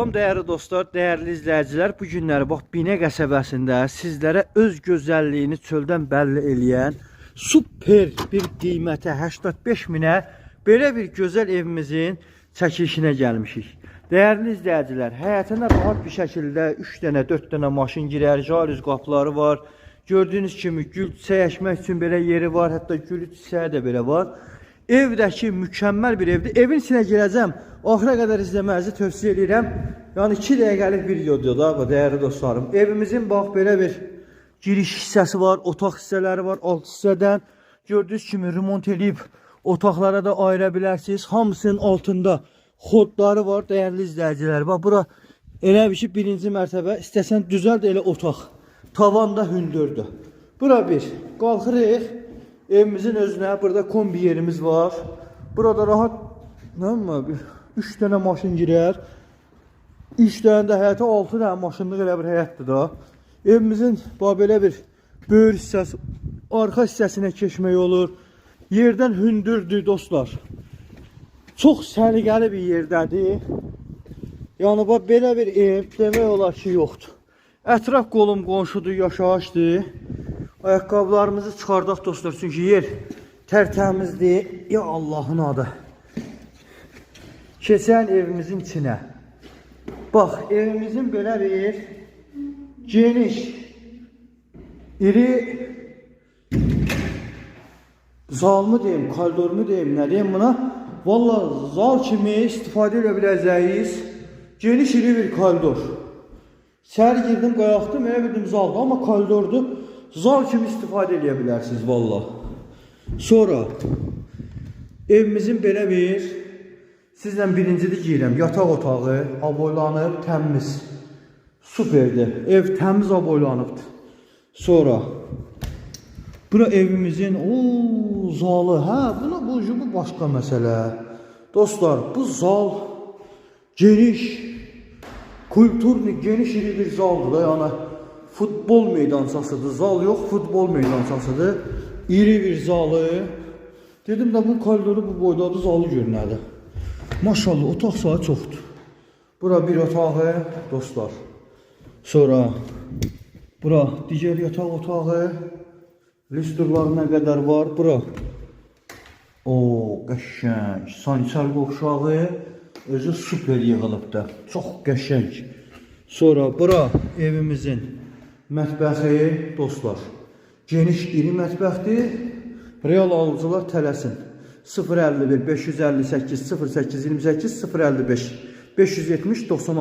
Salam dəyərli dostlar, dəyərli izləyicilər. Bu günləri bax Binə qəsəbəsində sizlərə öz gözəlliyini çöldən bəlli eləyən super bir qiymətə 85 minə belə bir gözəl evimizin çəkilişinə gəlmişik. Dəyərli izləyicilər, həyətinə rahat bir şəkildə 3 dənə, 4 dənə maşın girər, jalüz qapıları var. Gördüyünüz kimi gül çiçək əkmək üçün belə yeri var, hətta gülü çiçəyi də belə var. Evdəki mükəmməl bir evdir. Evin içinə girəcəm. Axıra qədər izləmənizi tövsiyə edirəm. Yəni 2 dəqiqəlik videodur da bu dəyərli dostlarım. Evimizin bax belə bir giriş hissəsi var, otaq hissələri var alt hissədən. Gördüyünüz kimi remont eləyib otaqlara da ayıra bilərsiniz. Hamısının altında xodları var dəyərli izləyicilər. Bax bura elə bir ki birinci mərtəbə, istəsən düzəlt elə otaq. Tavan da hündürdür. Bura bir. Qalxırıq evimizin özünə. Burada kombi yerimiz var. Burada rahat nə mi? 3 dənə maşın girər. 3 dənə də həyətə 6 dənə maşınlıq elə bir həyətdir da. Evimizin bax belə bir böyür hissəsi, arxa hissəsinə keçmək olur. Yerdən hündürdür dostlar. Çox səliqəli bir yerdədir. Yəni bax belə bir ev demək olar ki, yoxdur. Ətraf qolum qonşudur, yaşayışdır. Ayaqqabılarımızı çıxardaq dostlar, çünki yer tərtəmizdir. Ya Allahın adı. Keçən evimizin içinə. Bax, evimizin belə bir geniş, iri zal mı deyim, koridor mu deyim, nə deyim buna? Vallahi zal kimi istifadə edə biləcəyiniz geniş iri bir koridor. İçəri girdim, qayaqdım, elə bildim zaldır, amma koridordur. Zal kimi istifadə edə bilərsiniz vallahi. Sonra evimizin belə bir sizlə birincidir deyirəm, yataq otağı aboylanıb, təmiz. Superdir. Ev təmiz aboylanıbdır. Sonra bura evimizin o zalı. Hə, bunu bu başqa məsələ. Dostlar, bu zal geniş, kulturni, geniş iri bir zaldır da, yəni futbol meydançasıdır. Zal yox, futbol meydançasıdır. İri bir zalı. Dedim də bu koridoru bu boydadır, zalı görünədir. Maşallah, otaq sayı çoxdur. Bura bir otağı, dostlar. Sonra bura digər yataq otağı. Lüstrlar nə qədər var bura. O, qəşəng. Sanitar qovşağı özü super yığılıbdır. Çox qəşəng. Sonra bura evimizin mətbəxi, dostlar. Geniş iri mətbəxdir. Real alıcılar tələsin. 051 558 08 28 055 570 96.